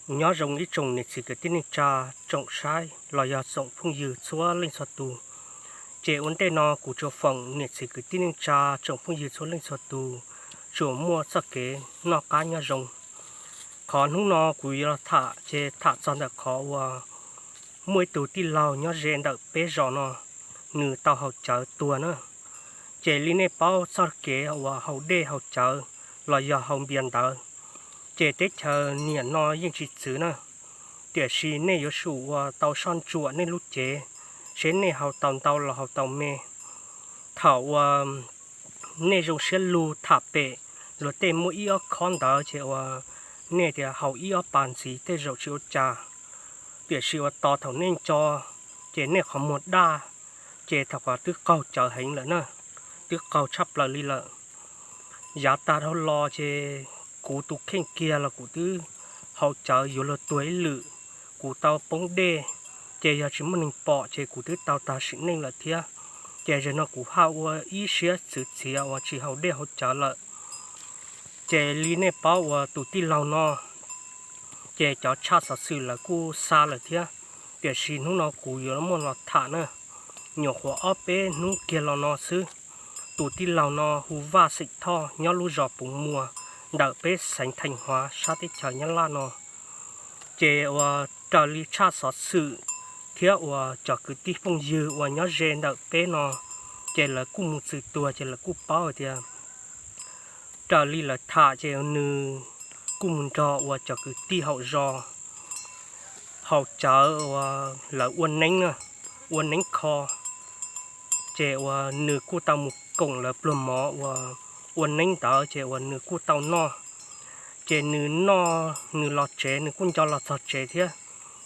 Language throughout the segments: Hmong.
Nyob zoo ib tsoom niam txiv kwv tij neej tsa, tsoom saib los yog tsoom phooj ywg txhua leej txhua tus. Ces ua ntej no kuv tsuas foom niam txiv kwv tij neej tsa, tsoom phooj ywg txhua leej txhua tus tsuas muaj txoj kev noj qab nyob zoo. Qhov hnub no kuv yuav los tham ces tham txog ntawm qhov uas muaj ib tug tij laug nyob ze ntawm peb zos no, nws tau haus cawv tuag na. Ces li nej paub txoj kev uas haus dej haus cawv los yog haus npias ntawd, ces teb chaws niam no yeej tsis txwv na. Tiam sis nej yuav tsum uas tau soj ntsuam nej lub cev, seb nej haus tau ntau los haus tau me. Thaum uas nej zoo siab lug tham pem luag tej muaj ib ob khob ntawd ces uas nej tias haus ib ob pas ntxiv tej zaum tsis ua cas. Tiam sis uas tos thaum nej nco, ces nej qhov muag daj, ces thaum qhov twb qaug cawv heev lawm na, twb qaug tshaj plaws li lawm. Yav tag dhau los ces kuv tus kheej kiag los kuv twb haus cawv yuav luag tuag ib lwm, kuv tau poob dej, ces yog tsis muaj neeg pom ces kuv twb tau tag sim neej lawm thiab. Ces zaum no kuv haj ua ib siab txwv txiav uas tsis haus dej haus cawv lawm. Ces li nej paub uas tus tij laug no, ces cov tshaj xov xwm lawv kuj xa lawm thiab, tiam sis hnub no kuv yuav muaj los tham na. Nyuam qhuav ob peb hnub kiag los no xwb, tus tij laug no hu Vaj Xeem Thoj nyob lub zos Puv Muas, ntawm peb xeev Theej Huav sab teb chaws Nyab Laj no. Ces uas raws li tshaj xov xwm thiab uas cov kwv tij phooj ywg uas nyob ze ntawm peb no, ces lawv kuj mus txwv tuag ces lawv kuj paub hais tias raws li lawv tham ces nws kuj mus nrog uas cov kwv tij haum zos haus cawv uas lawv ua neeb, ua neeb kho. Ces uas nws kuj tau mus koom lawv pluag mov uas ua neeb ntawd ces uas nws kuj tau noj. Ces nws noj nws los tsev, nws kuj nco los txog tsev thiab,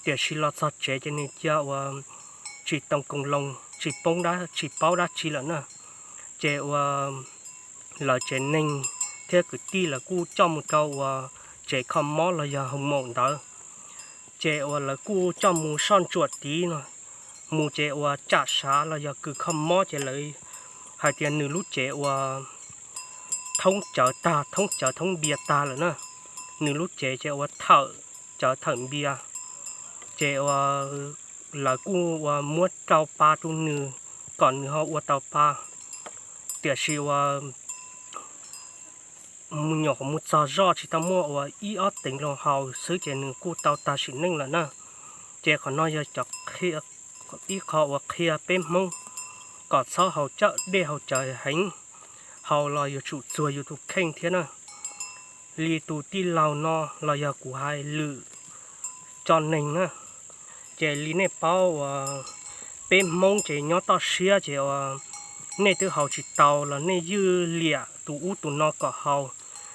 tiam sis los txog tsev ces nws cia uas tsis too koos loo, tsis poob, tsis paub dab tsi lawm na. Ces uas lawv tsev neeg thiab kwv tij lawv kuj coj mus rau uas tsev kho mob los yog hoo maum ntawd. Ces uas lawv kuj coj mus soj ntsuam tid no, mus ces uas tsam sav los yog kws kho mob ces lawv hais tias nws lub cev uas thoob cawv tag, thoob cawv thoob npias tag lawm na. Nws lub cev ces uas thawm cawv thawm npias. Ces uas lawv kuj uas muab rau pa rau nws kom nws ho ua tau pa. Tiam sis uas nyuam qhuav mus txog zoj tsis tau muaj uas ib ob teev loo haus xwb ces nws kuj tau tag sim neej lawm na. Ces qhov no yog cov ib qho uas qhia peb Hmoob kom txhob haus cawv dej haus cawv heev, haus los yuav tsum txuag yus tus kheej thiab na. Li tus tij laug no los yog kuv hais lwm tso neeg na, ces li nej paub uas peb Hmoob ces nyob toj siab ces uas nej twb haus tsis tau los nej ywj liam tus ub tus no kom haus,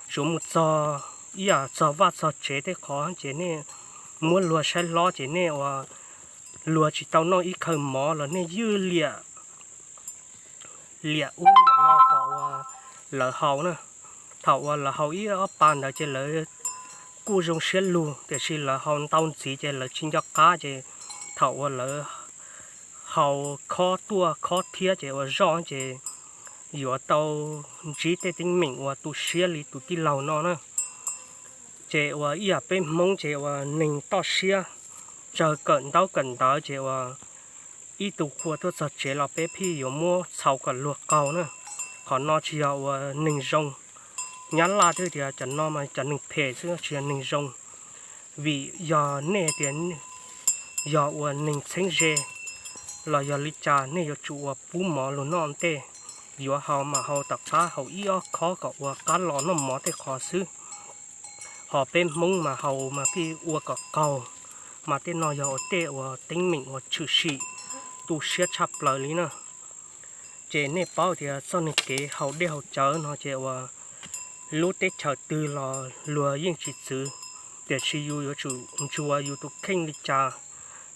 tsuav mus txog ib yam txog vaj txog tsev tej qhov ces nej muab luag saib hlob ces nej uas luag tsis tau noj ib khaw mov los nej ywj liam, liam ub liam no kom uas lawv haus na. Thaum uas lawv haus ib ob pa ntawd ces lawv kuj zoo siab lug, tiam sis lawv haus ntau ntxiv ces lawv tsis nco qab ces thaum uas lawv haus khob tuaj khob thiab ces uas zoj ces yuav tau ntsib tej teeb meem uas tu siab li tus tij laug no na. Ces uas ib yam peb Hmoob ces uas neeg toj siab, tsawg kawm ntaub kawm ntawv ces uas ib tug qhua tuaj txog tsev los peb pheej yuav muab txhaus kom luag qaug na. Qhov no tsis yog uas neeg zoo. Nyab Laj twb tias cov no mas cov neeg phem xwb tsis yog neeg zoo. Vim yog nej tias yog uas neeg txheeb ze los yog li cas nej yuav tsum uas pub mov luag noj ntej, yuav haus mas haus tom qab haus ib ob khob kom ua qab los noj mov tej qhov xwb. Ho peb Hmoob mas haus mas pheej ua kom qaug, mas tej no yog ua tej uas teeb meem uas tshwm sim tu siab tshaj plaws li na. Ces nej paub tias txoj niag kev haus dej haus cawv no ces uas lub teb chaws twg los luag yeej tsis txwv, tiam sis yus yuav tsum ntsuas yus tus kheej li cas,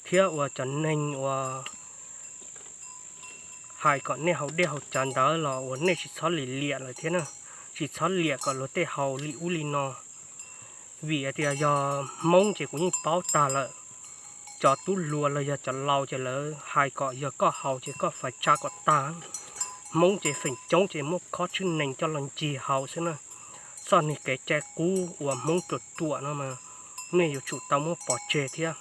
thiab uas cov neeg uas hais kom nej haus dej haus cawv ntawd los uas nej tsis txhob lim liam lawm thiab na, tsis txhob liam kom luag tej haus li ub li no. Vim hais tias yog Hmoob ces kuv yeej paub tag lawm, cov tub hluas los yog cov laus ces lawv hais kom yog koj haus ces koj fais tsa kom tag. Hmoob ces feem coob ces muab khob tswb nees coj los ncig haus xwb na. Txoj niag kev cai qub uas Hmoob ruam ruam no mas nej yuav tsum tau muab pov tseg thiab.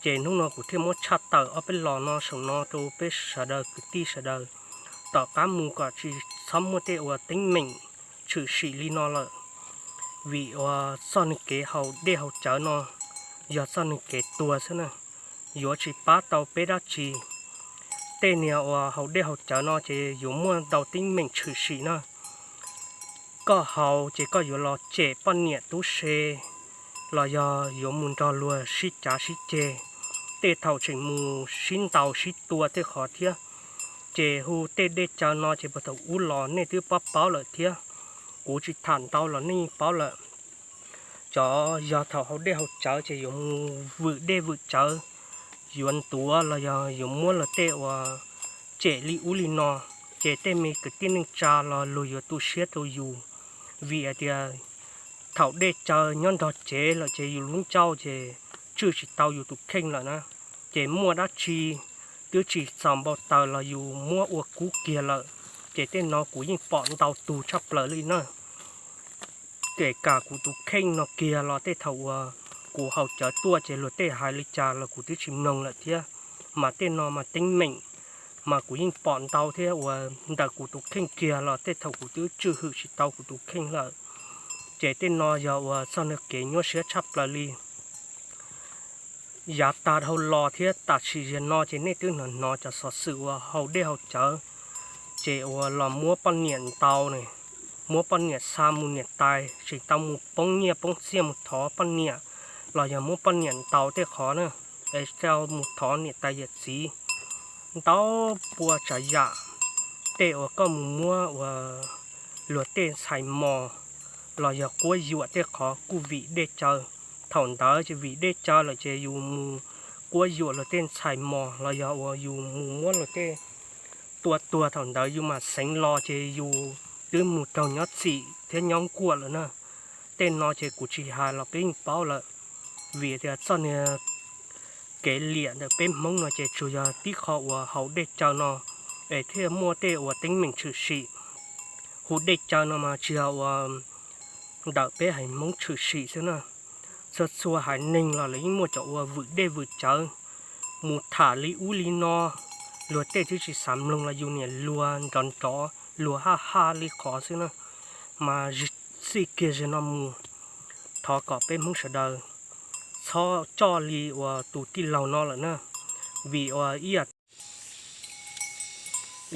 Ces hnub no kuv thiaj muab tshaj tawm ob peb los no saum no rau peb sawv daws kwv tij sawv daws, tom qab mus kom tsis txhob muaj tej uas teeb meem tshwm sim li no lawm. Vim uas txoj neeg kev haus dej haus cawv no yog txoj neeg kev tuag xwb na, yuav tsis pab tau peb dab tsi. Tej niag uas haus dej haus cawv no ces yuav muaj ntau teeb meem tshwm sim na. Koj haus ces koj yuav los cem poj niam tub se, los yog yuav mus nrog luag sib cav sib ceg, tej thaum tseem mus sib ntaus sib tua tej qhov thiab. Ces hu tej dej cawv no ces puag thaum ub los nej twb paub paub lawm thiab, kuv tsis tham ntau los nej yeej paub lawm. Cov yog thaum haus dej haus cawv ces yuav mus vwm dej vwm cawv, yuav ntuav los yog yuav muab luag tej uas cem li ub li no, ces tej me kwv tij neej tsa los luag yuav tu siab rau yus. Vim hais tias thaum dej cawv nyob nrog cev lawm ces yus lub ncauj ces tswj tsis tau yus tus kheej lawm na. Ces muaj dab tsi twb tsis txaus npau taws los yus muab ua kub kiag lawm. Ces tej no kuv yeej pom ntau tug tshaj plaws li na. Kể cả kuv tus kheej no kiag los tej thaum uas kuv haus cawv tuaj ces luag tej hais li cas los kuv twb tsis mloog lawm thiab. Mas tej no mas teeb meem mas kuv yeej pom ntau thiab uas ntawm kuv tus kheej kiag los tej thaum kuv twb tswj hwm tsis tau kuv tus kheej lawm. Ces tej no yog uas txoj niag kev nyuaj siab tshaj plaws li. Yav tag dhau los thiab tam sim zaum no ces nej twb hnov hnov cov xov xwm uas haus dej haus cawv, ces uas los muab poj niam ntaus, muab poj niam xa mus niam tais, tseem tau mus poob nyiaj poob txiaj mus thov poj niam, los yog muab poj niam ntaus tej qhov na, es tau mus thov niam tais yawm txiv. Ntau pua tsav yam, tej uas koj mus muab uas luag tej ntxhais mos los yog quab yuam tej qhov kuj vim dej cawv. Thaum ntawd ces vim dej cawv lawm ces yus mus quab yuam luag tej ntxhais mos los yog uas yus mus muab luag tej tua tuag thaum ntawd yus mam xeev los ces yus twb mus raug nyob txim thiab nyob nkuaj lawm na. Tej no ces kuv tsis hais los peb yeej paub lawm, vim tias txoj niag kev liam ntawm peb Hmoob no ces tsuas yog tib qho uas haus dej cawv no es thiaj muaj tej uas teeb meem tshwm sim. Hu dej cawv no mas tsis yog uas ntawm peb haiv Hmoob tshwm sim xwb na, txhua txhua haiv neeg los lawv yeej muaj cov uas vwm dej vwm cawv, mus tham li ub li no, luag tej twb tsis xav mloog los yus niam luag nrov nrov luag haj haj li qhov xwb na. Mas txij kiag zaum no mus, thov kom peb Hmoob sawv daws txhob coj li uas tus tij laug no lawm na, vim uas ib yam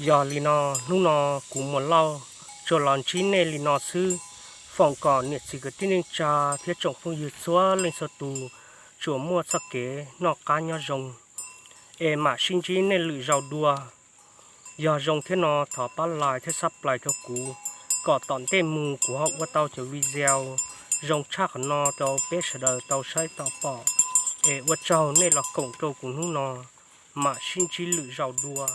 Yog li no, hnub no kuv Muas Lauj tsuas los ntsib nej li no xwb, foom kom niam txiv kwv tij neej tsa thiab tsoom phooj ywg txhua leej txhua tus tsuas muaj txoj kev noj qab nyob zoo, es mam sib ntsib nej lwm zaus dua. Yog zoo thiab no thov pab like thiab subscribe rau kuv, kom tom ntej mus kuv ho ua tau cov video zoo tshaj qhov no rau peb sawv daws tau saib tau pom. Es ua tsaug nej los koom rau kuv hnub no, mam sib ntsib lwm zaus dua.